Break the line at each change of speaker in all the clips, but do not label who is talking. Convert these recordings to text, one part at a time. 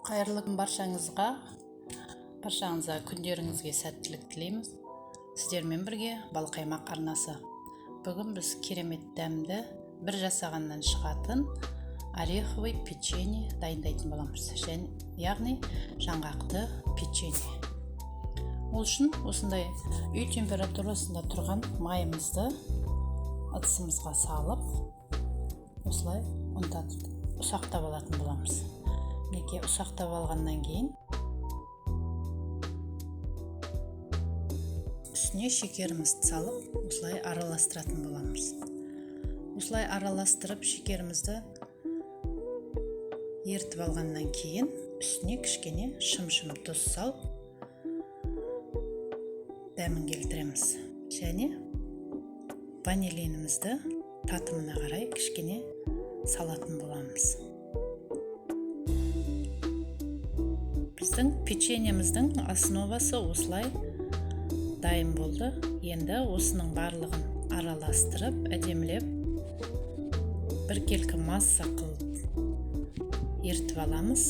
Қайырлы күн баршаңызға. Баршаңызға күндеріңізге сәттілік тілейміз. Сіздермен бірге Балқаймақ арнасы. Бүгін біз керемет дәмді бір жасағаннан шығатын ореховый печенье дайындайтын боламыз. Яғни жаңғақты печенье. Ол үшін осындай үй температурасында тұрған майымызды ыдысымызға салып, осылай ұнтатып ұсақтап алатын боламыз. Мінекей, ұсақтап алғаннан кейін үстіне шекерімізді салып, осылай араластыратын боламыз. Осылай араластырып, шекерімізді ерітіп алғаннан кейін үстіне кішкене шым-шым тұз салып, дәмін келтіреміз. Және ванилинімізді татымына қарай кішкене салатын боламыз. Біздің печеньеміздің основасы осылай дайын болды. Енді осының барлығын араластырып, әдемілеп біркелкі масса қылып ерітіп аламыз.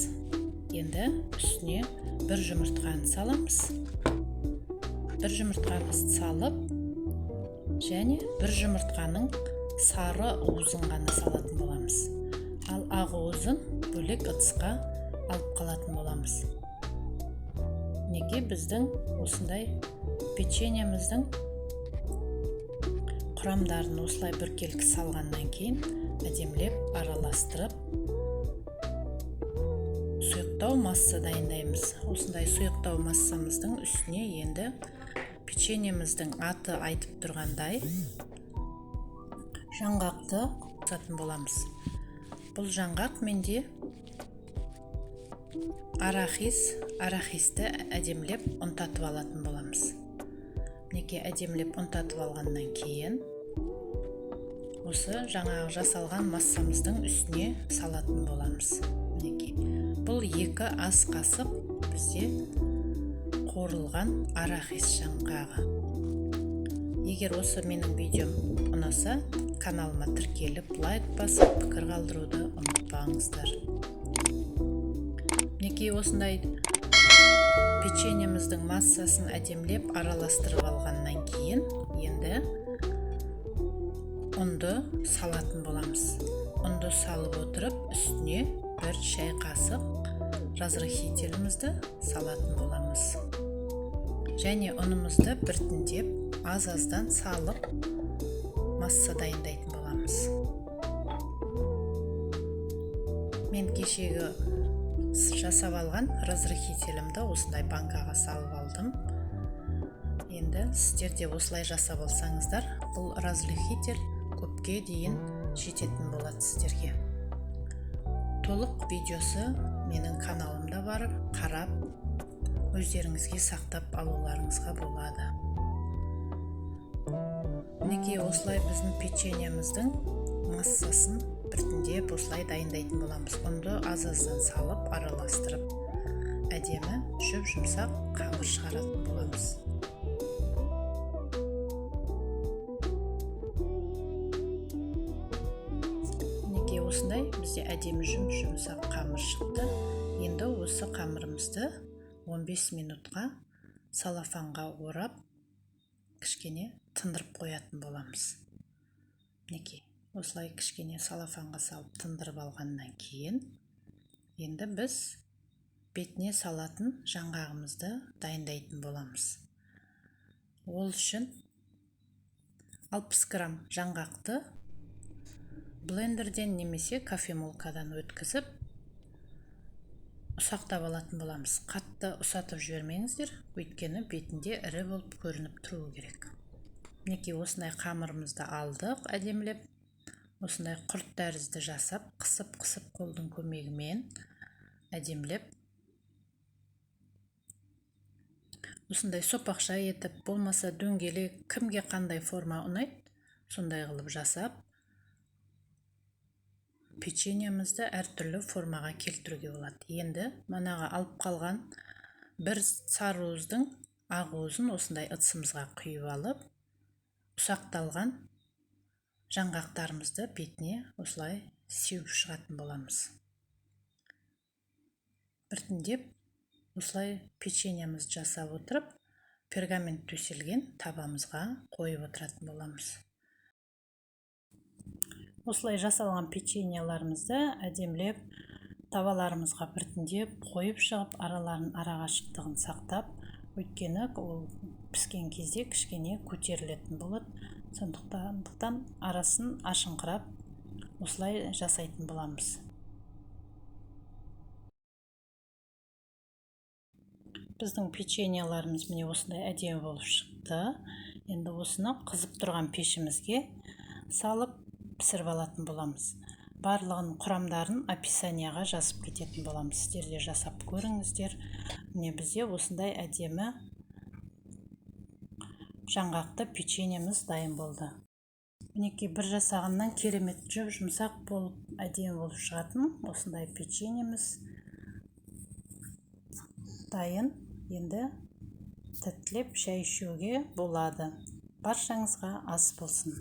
Енді үстіне бір жұмыртқаны саламыз. Бір жұмыртқамызды салып, және бір жұмыртқаның сары уызын ғана салатын боламыз. Ал ақ уызын бөлек ыдысқа алып қалатын боламыз. Мінекей, біздің осындай печеньеміздің құрамдарын осылай біркелкі салғаннан кейін әдемілеп араластырып, сұйықтау масса дайындаймыз. Осындай сұйықтау массамыздың үстіне енді печеньеміздің аты айтып тұрғандай жаңғақты қосатын боламыз. Бұл жаңғақ менде арахисті әдемілеп ұнтатып алатын боламыз. Мінекей, әдемілеп ұнтатып алғаннан кейін осы жаңағы жасалған массамыздың үстіне салатын боламыз. Мінекей, бұл 2 ас қасық бізде қуырылған арахис жаңғағы. Егер осы менің видеом ұнаса, каналыма тіркеліп, лайк басып, пікір қалдыруды ұмытпаңыздар. Мінекей, осындай печеньеміздің массасын әдемілеп араластырып алғаннан кейін енді ұнды салатын боламыз. Ұнды салып отырып, үстіне бір шай қасық разрыхителімізді салатын боламыз. Және ұнымызды біртіндеп аз-аздан салып масса дайындайтын боламыз. Мен кешегі жасап алған разрыхителімді осындай банкаға салып алдым. Енді сіздер де осылай жасап алсаңыздар, бұл разрыхитель көпке дейін жететін болады сіздерге. Толық видеосы менің каналымда бар, қарап өздеріңізге сақтап алуларыңызға болады. Мінекей, осылай біздің печеньеміздің массасын біртіндеп осылай дайындайтын боламыз. Ұнды аз-аздан салып, араластырып, әдемі жұп-жұмсақ қамыр шығаратын боламыз. Мінекей, осындай бізде әдемі жұп-жұмсақ қамыр шықты. Енді осы қамырымызды 15 минутқа салафанға орап, кішкене тындырып қоятын боламыз. Мінекей, осылай кішкене салафанға салып тындырып алғаннан кейін енді біз бетіне салатын жаңғағымызды дайындайтын боламыз. Ол үшін 60 грамм жаңғақты блендерден немесе кофемолкадан өткізіп ұсақтап алатын боламыз. Қатты ұсатып жібермеңіздер, өйткені бетінде ірі болып көрініп тұруы керек. Мінекей, осындай қамырымызды алдық, әдемілеп осындай құрт тәрізді жасап, қысып-қысып қолдың көмегімен әдемілеп осындай сопақша етіп, болмаса дөңгелек, кімге қандай форма ұнайды, сондай қылып жасап печеньемізді әртүрлі формаға келтіруге болады. Енді манаға алып қалған бір сары уыздың ақ уызын осындай ыдысымызға құйып алып, ұсақталған жаңғақтарымызды бетіне осылай сеуіп шығатын боламыз. Біртіндеп осылай печеньемізді жасап отырып, пергамент төселген табамызға қойып отыратын боламыз. Осылай жасалған печеньеларымызды әдемілеп табаларымызға біртіндеп қойып шығып, араларын арақашықтығын сақтап, өйткені ол піскен кезде кішкене көтерілетін болады. Сондықтан арасын ашыңқырап осылай жасайтын боламыз. Біздің печеньеларымыз міне осындай әдемі болып шықты. Енді осыны қызып тұрған пешімізге салып пісіріп алатын боламыз. Барлығын құрамдарын описанияға жазып кететін боламыз. Сіздер де жасап көріңіздер. Міне бізде осындай әдемі жаңғақты печеньеміз дайын болды. Мінекей бір жасағаннан керемет жұп-жұмсақ болып, әдемі болып шығатын осындай печеньеміз дайын. Енді тәттілеп шай ішуге болады. Баршаңызға ас болсын.